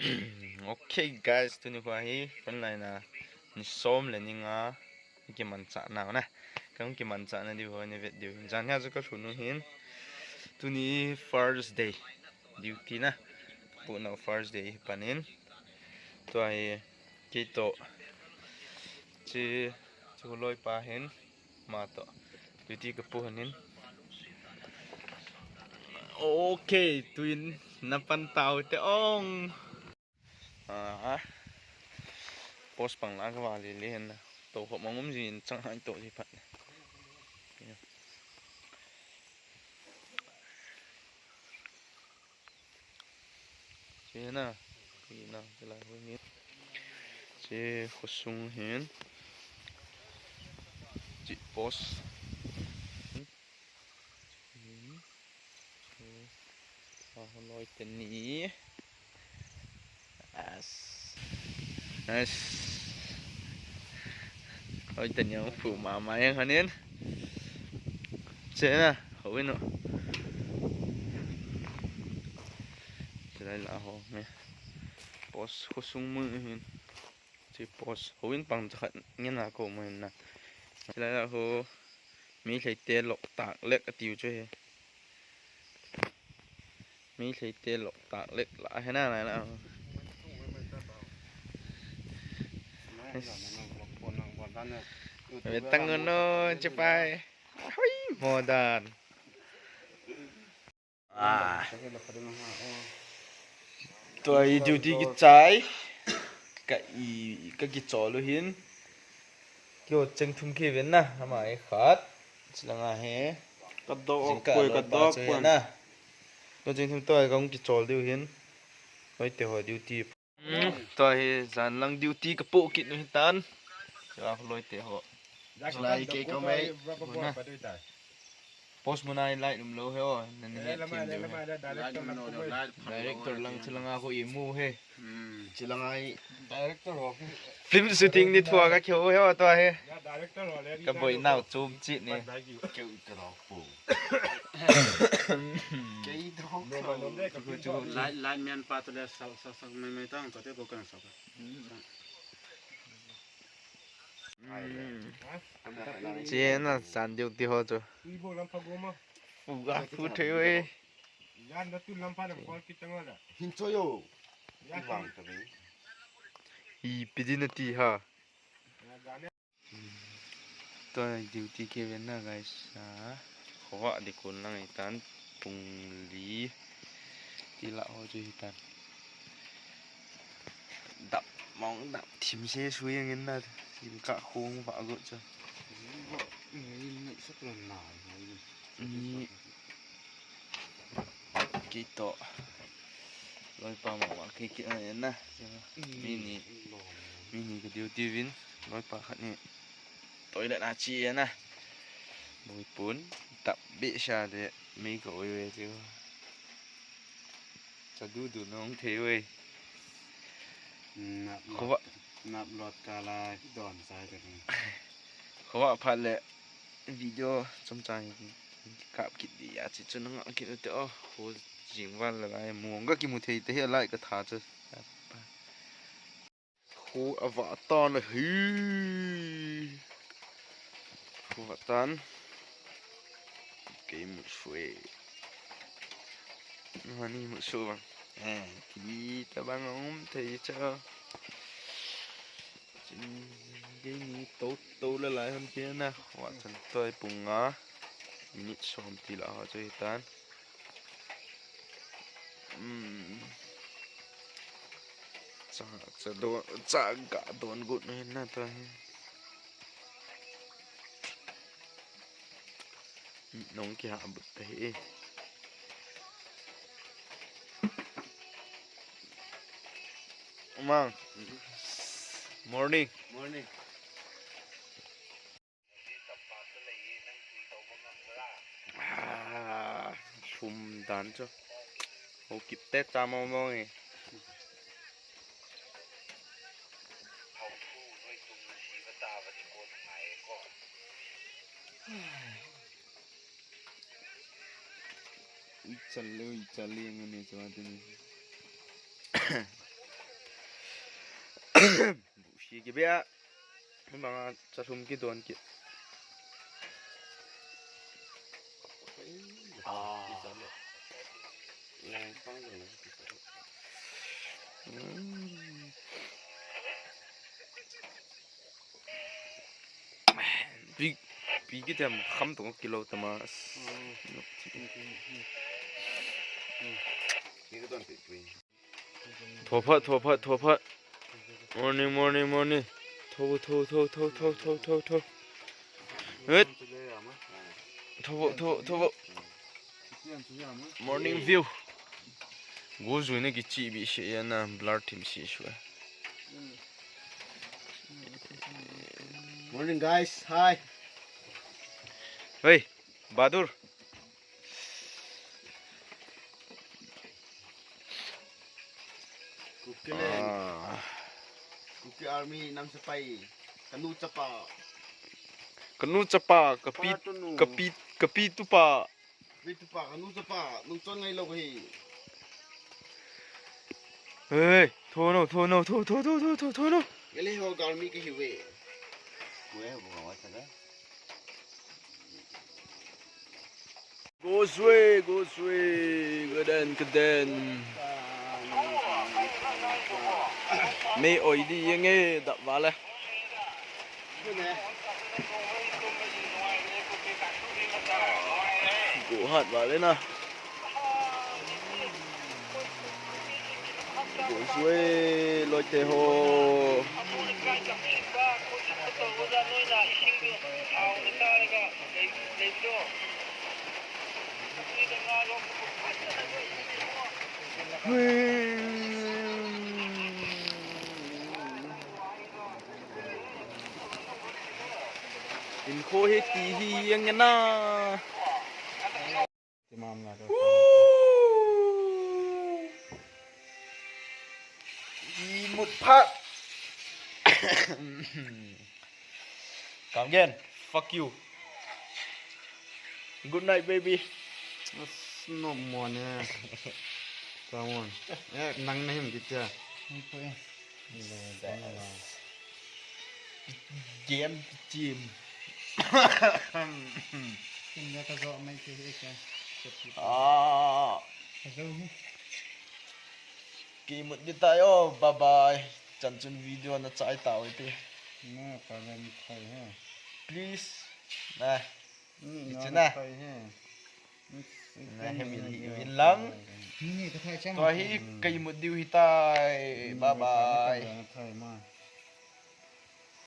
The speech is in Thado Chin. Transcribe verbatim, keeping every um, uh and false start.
Okay guys, tuni kho hi frontline a ni som le ni nga kimanchah nau na. Ka hung kimanchah na diu ho nei vet diu. Jan hi a chu ka lhun u hin. Tuni first day duty na. Pu nau first day hi panin. Tua hi kei toh. Chi, chi loipa hin. Ama toh. Duty ka pu hin. Okay, tuin na pan tau te ong. Ah. Post pang la ka va le le hin. To ho mangum jin chang hai to ji phat. Che na, che na, che lai ho hin. Che khosung hin. Che post. Che, a ho loi teni. As. As. Oi, tanya pu mama yang hanin. Che na, houin u. Che lai la ho me. Post khosung mu hin. Che post houin pang cha khat ngen a ko mu hin na. Che lai la ho. Mi lhei te lok tak lek a tiu chu he. Mi lhei te lok tak lek la he na na na. Ve tang no che pai. Hui mo dan. Ah. Tua hi duty kichai. Ka i, ka kichol u hin. Kio cheng thum ki ven na, ama e khat. Chilanga he. Ka do jing ka koi, ka loipa do chu he koi na. Kio cheng thum toh ka hung kichol diu hin. Hoi te ho duty. Hmm, tua hi jan lang duty ka po kit nu hitan. Chua loi te ho. Lai ke ko mai. Post mun a light um lou he o. Nan he thim diu he. Director lang chilanga ko i mu he. Hmm. Chilanga i. Director ho. Film shooting ni thua ka kyo he o tua he. Ka boi nau chum chi ni. Kei do. Light, light man pa tu le sa, sa, sa, mai, mai tang, tua te ko kan sa. Che na san diu ti ho chu. Pu ga pu thei we. Hin cho yo. Hi pi di na ti ha. Tua duty ke ven na guys. Ah, khovah di kun lang itan pung li. Ti la ho chu hitan. Dap mong dap thim se sui ang in na. Thim ka khong va go chu. Ni kei toh. Loipa mama kei kei na na. Mi ni. Mi ni ka duty vin. Loipa khat ni. Toilet a chi na. Boi pun. Tap be sa de. Mi ka oi ve chu. Cha du du nong thei ve. Nap lot. Khovah. Nap lot ka la don sai ka ni. Khovah phat le. Video chomcha hi kap kit di a chi chu nang kit te o. Ho jing val la lai muang ka kimu thei te hi lai ka tha chu. Ho ava tan hi. Ho ava tan. Kei mu sui. Hani mu su bang. Eh, kili ta bang um thei cha. Chin, kei ni to, to la lai hon kei na, wa chan toi pung nga, minute som ti la ho chu hitan. Hmm. Cha, cha don, cha ga don got na hin na to hin. Nong kiha but ta hi. Mang. Morning. Morning. Ah, sum dan chu. Ho kip te cha mo mo nge. Ichal le, ichal le, ngane chama tini. Busi kibia. Manga chalhum kidon kit. Ah. Mm. Pi, pi kitem kham tong kilo tama. Mm. Thopha, thopha, thopha. Morning, morning, morning. Tho, tho, tho. Wait. Tho, tho, tho. Morning view. Go zui na kichi bi shi ya na blur thim shi shwa. Morning, guys. Hi. Hey, Bahadur. Kuki Land. Ah. Kuki Army nam sepai. Kanu chapa. Kanu chapa, kapi, Patunu. Kapi, kapi tupa. Kapi tupa, kanu chapa. Nung chon ngai lo hi. Hey, tho no, tho no, tho, tho no. Gale ho galmi kahi ve. Kue ho ba wa sa. Go sui, go sui, good and good and. Mei oi di yeng e, dap vale. Go hat vale na. Go sui, loi te ho. Hinkho hi ti hi ang na. Woo! Imut phat. Come again. Fuck you. Good night, baby. As no more ne. Come on. Eh, nang na him kitia. Game team. Team le ka zo mai ke he ke. Ah. Ka zo hi. Kimut di tayo. Bye bye. Chan chun video na chai tao iti. Na ka lam thai ha. Please. Na. Ichina. Na hemi hi ilang. Tua hi ka imut diu hitai. Bye bye.